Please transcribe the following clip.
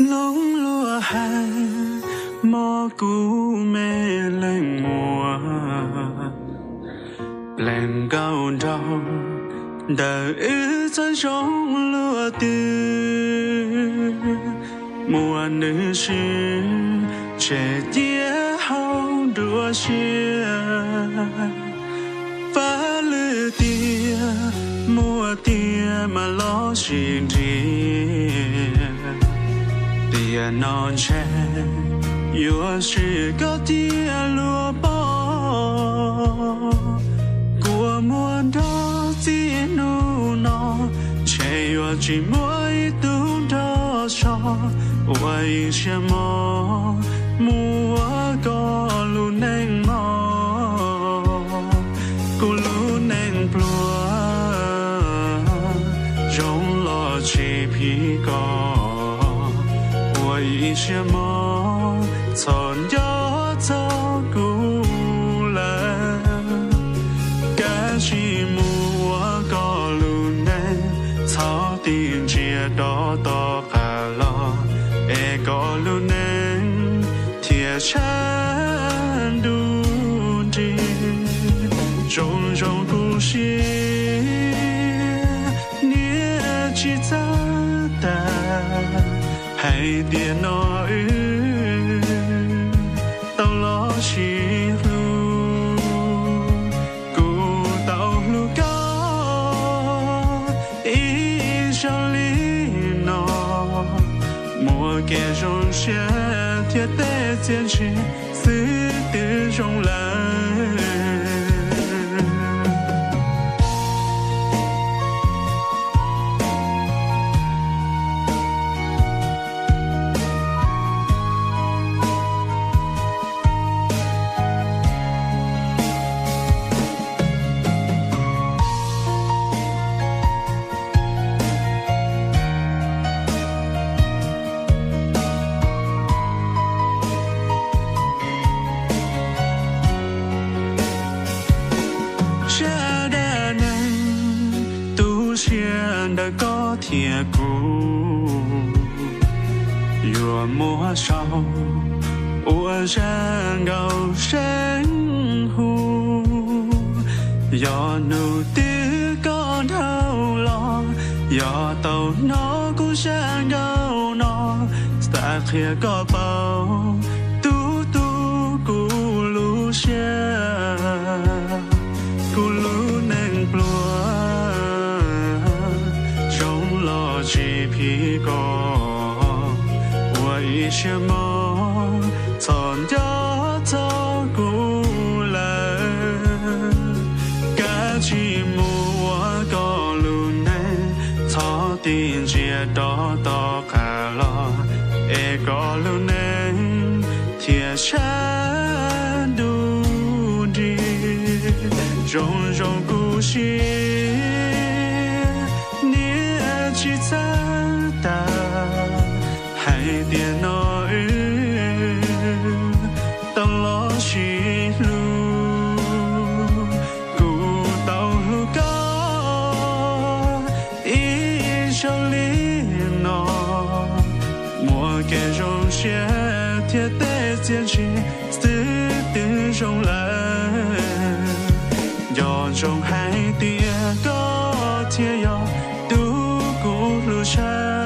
Hloov luag hais, mob kuv me leej muam, plees nkaus nraug, ntawm wb txoj zoo luag twg, muaj nws sib tseg cia hauv nruab siab. Fab lwm tiam muaj tiag mas los sis nrhiav, tiam no ntshe yuav swm koj thiaj luag pom. Kua muag nrog txij hnub no, ntshe yuav tsis muaj ib tug nrog so, ua ib siab mob mus ua koj lub neej mog. Kuv lub neej pluag, zoo los tsis phim koj, ua ib siab mob txhob nco txog kuv lawm. Kav tsij mus ua koj lub neej, txhob tig ntsia rov tom qab los, es koj lub neej thiaj tshav ntuj nrig. Zoo zoo kuv siab niam tsis txawj tag, hais tias no wb tau los sib hlub. Kuv tau hlub koj ib zaug li no, muaj kev zoo siab thiab tej txiaj ntsig xwb twb zoo lawm. Zaj dab neeg tu siab ntawm koj thiab kuv, yuav muab sau ua zaj nkauj seev hu. Yog hnub twg koj dhau los, yog tau hnov kuv zaj nkauj no, xav qhia koj paub, tub tub kuv lub siab. Kuv lub neej pluag, zoo los tsis phim koj, ua ib siab mob txhob nco txog kuv lawm. Kav tsij mus ua koj lub neej, txhob tig ntsia rov tom qab los, es koj lub neej thiaj tshav ntuj nrig. Zoo zoo kuv siab niam tsis txawj tag, hais tias no wb tau los sib hlub. Kuv tau hlub koj ib zaug li no, muaj kev zoo siab thiab tej txiaj ntsig xwb twb zoo lawm. Nco ntsoov hais tias koj thiaj yog tus kuv hlub tshaj.